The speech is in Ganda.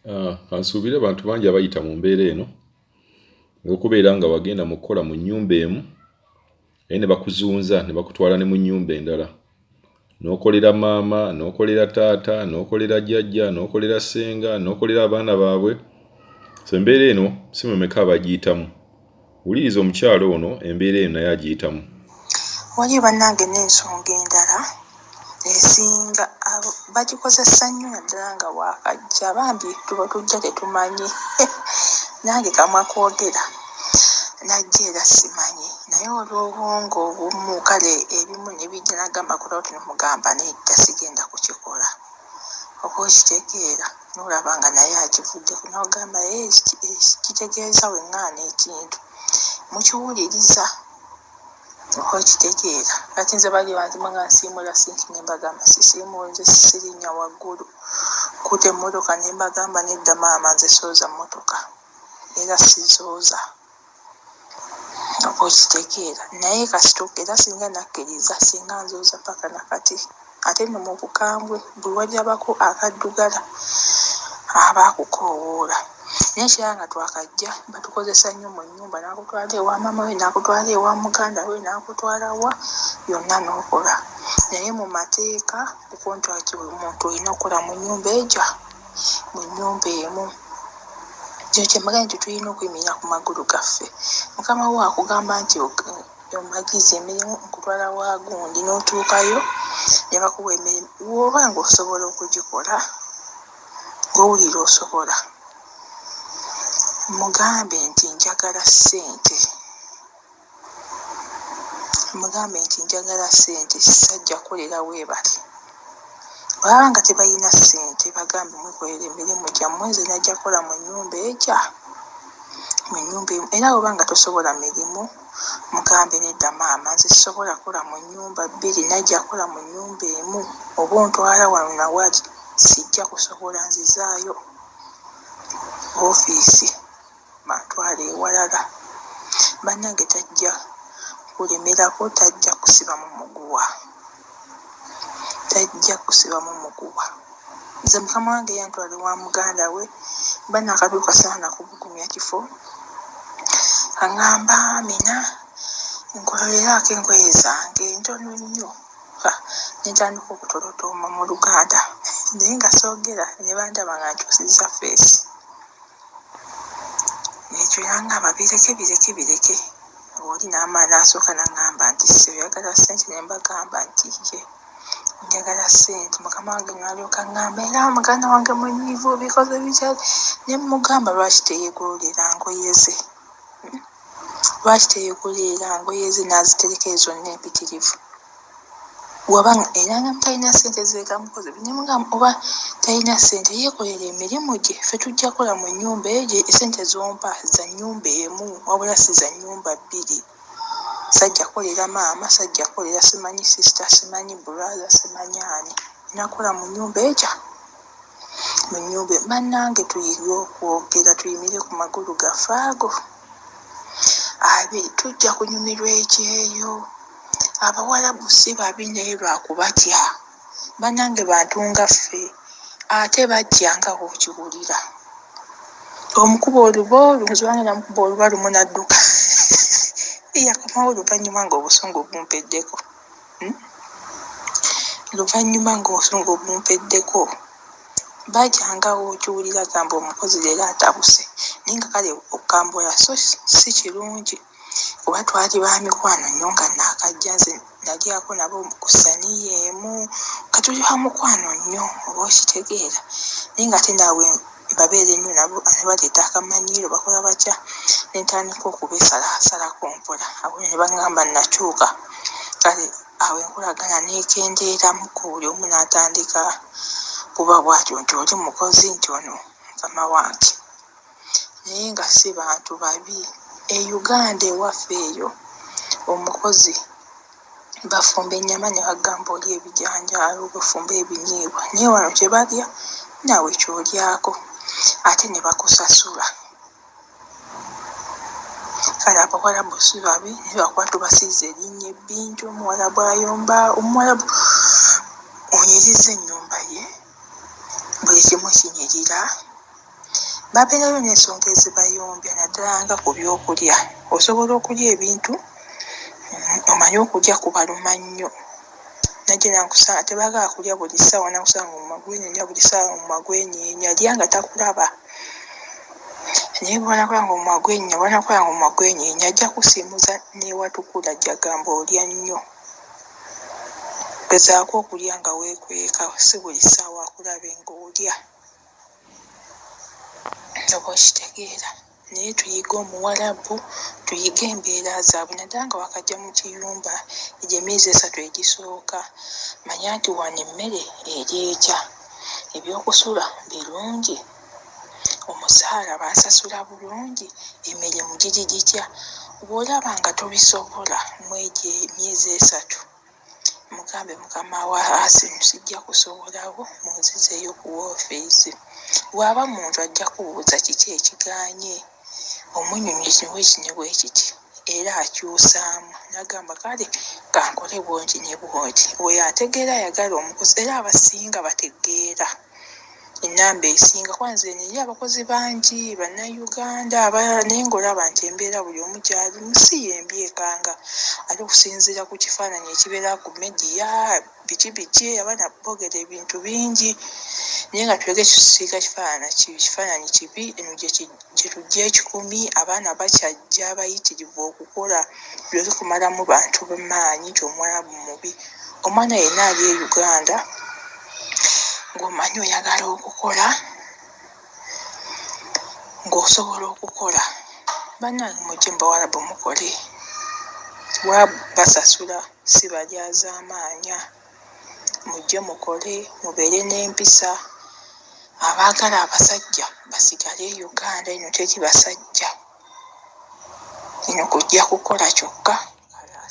Kansuubire abantu bangi abayita mu mbeera eno olw'okubeera nga wagenda mu kukola mu nnyumba emu naye ne bakuzunza ne bakutwala ne mu nnyumba endala. N'okolera maama, n'okolera taata, n'okolera jjajja, n'okolera ssenga, n'okolera abaana baabwe. So embeera eno si mmwe abagiyitamu. Wuliriza omukyala ono embeera eno naye agiyitamu. Waliyo bannange n'ensonga endala esinga abo bagikozesa nnyo naddala nga waakajja bambi tuba tujja tetumanyi nange kamwa koogera najja era simanyi naye olw'obwongo obumu kale ebimu ne bijja nagamba kola oti nomugamba nedda sigenda kukikola oba okitegeera nolaba nga naye akivuddeko nogamba kitegeeza weŋŋaana ekintu mukiwuliriza oba okitegeera. Kati nze bali banzima nga nsiimula sinki ne mbagamba sisiimuula nze sirinnya waggulu kuta emmotoka ne mbagamba nedda maama nze sooza mmotoka era sizooza oba okitegeera. Naye kasita era singa nakkiriza singa nzooza paka nakati. Ate nno mu bukambwe buli wajjabako akaddugala aba akukoowoola. Naye ekirala nga twakajja batukozesa nnyo mu nnyumba n'akutwala ewa maama we n'akutwala ewa muganda we n'akutwala wa yonna n'okola. Naye mu mateeka ku contract buli muntu olina okukola mu nnyumba egya mu nnyumba emu. Kino kye mbagambye nti tulina okuyimirira ku magulu gaffe. Mukama wo akugamba nti omaliriza emirimu nkutwala wa gundi n'otuukayo ne bakuwa emirimu w'oba ng'osobola okugikola ng'owulira osobola mugambe nti njagala ssente mugambe nti njagala ssente sajja kukolera weebale. Bwebaba nga tebalina ssente bagambe mwekolere emirimu gyammwe nze najja kukola mu nnyumba egya mu nnyumba emu era bw'oba nga tosobola mirimu mugambe nedda maama nze sisobola kukola mu nnyumba bbiri najja kukola mu nnyumba emu oba ontwala wano nawali sijja kusobola nzizaayo ofiisi bantwale ewalala. Bannange tajja kulemerako tajja kusibamu muguwa tajja kusibamu muguwa. Nze mukama wange yantwala ewa muganda we mba naakatuuka saana kubugumya kifo aŋŋamba Amina nkololeraako engoye zange ntono nnyo ne ntandika okutolotooma mu Luganda naye nga soogera ne bandaba nga nkyusizza ffeesi. Ekyo yangamba bireke bireke bireke oli n'asooka n'aŋŋamba nti ssebo oyagala ssente ne mbagamba nti ye njagala ssente mukama wange n'alyoka aŋŋamba era muganda wange munyiivu obikoze bitya ne mmugamba lwaki teyeegololera ngoye ze lwaki teyeegololera ngoye ze n'azitereka ezo zonna empitirivu waba era nga talina ssente zegamukoze nemugamba oba talina ssente yeekolera emirimu gye ffe tujja kukola mu nnyumba eyo essente zompa za nnyumba emu wabula si za nnyumba bbiri. Sajja kukolera maama sajja kukolera simanyi sister simanyi brother simanyi ani nakola mu nnyumba egya mu nnyumba bannange tuyige okwogera tuyimire ku magulu gaffe ago abiri tujja kunyumirwa ekyeyo. Abawalabu si babi naye lwakubatya bannange bantu nga ffe ate bajja nga bw'okiwulira. Omukuba oluba olwo nze wange namukuba oluba lumu n'adduka yakomawo oluvannyuma ng'obusungu bumpeddeko hmm? Luvannyuma ng'obusungu bumpeddeko bajja nga bw'okiwulira gamba omukozi leero atabuse naye nga kale okukambula so si kirungi kuba twali ba mikwano nnyo nga naakajja nze nalyako nabo ku ssaniya emu nga tuli ba mukwano nnyo oba okitegeera naye ng'ate naawe mbabeera ennyo nabo ne baleeta akamanyiiro bakola batya ne ntandika okubeesalaasalako mpola awo ne bangamba nakyuka kale awo enkolagana n'ekendeeramuko buli omu n'atandika kuba bw'atyo nti oli mukozi nti ono mukama wange naye nga si bantu babi. E Uganda ewaffe eyo omukozi bafumba ennyama ne bagamba olye ebijanjaalo bafumba ebinyeebwa naye wano kye balya naawe ky'olyako ate ne bakusasula. Kale Abawarabu si babi naye lwakuba tubasiize erinnya ebbi nti Omuwarabu ayomba, Omuwarabu onyiriza ennyumba ye, buli kimu kinyirira. Babeerayo n'ensonga ezibayombya naddala nga ku byokulya. Osobola okulya ebintu omanyi okulya kubaluma nnyo. Najja nakusanga tebaagala kulya buli ssaawa nakusanga omumwa gwenyeenya buli ssaawa omumwa gwenyeenya lya nga takulaba. Naye bw'anakulaba nga omumwa gwenyeenya bw'anakulaba nga omumwa gwenyeenya ajja kusiimuuza n'ewatukula ajja gamba olya nnyo. Gezaako okulya nga weekweka si buli ssaawa akulabe ng'olya. Oba okitegeera. Naye tuyige Omuwalabu, tuyige embeera zaabwe naddala nga wakajja mu kiyumba egyo emyezi 3 egisooka. Manya nti wano emmere eri etya, ebyokusula birungi, omusaala bansasula bulungi, emirimu giri gitya. Bw'olaba nga tobisobola mu egyo emyezi 3, mugambe mukama wa Asimu sijja kusobolawo munzizeeyo ku woofiisi. Bw'aba muntu ajja kubuuza kiki ekigaanye, omunnyonnyola kino bwe kiti ne bwe kiti era akyusaamu n'agamba kale kankole bwonti ne bwonti. Oyo ategeera ayagala omukozi era abasinga bategeera. Ennamba esinga kuba nze nina abakozi bangi Bannayuganda abalala naye ng'olaba nti embeera buli omu gy'alimu si y'embi ekanga ate okusinziira ku kifaananyi ekibeera ku media biki biki abaana boogera ebintu bingi naye nga tuleke kitusiiga kifaananyi kibi eno gye tujja ekikumi abaana bakyajja bayitirivu okukola tuleke kumalamu bantu maanyi nti Omuwarabu mubi. Omwana yenna ali e Uganda ng'omanyi oyagala okukola ng'osobola okukola bannange mujje mu Bawarabu mukole kuba basasula si balyazaamaanya. Mujje mukole mubeere n'empisa. Abaagala abasajja basigale e Uganda eno teri basajja. Eno kujja kukola kyokka.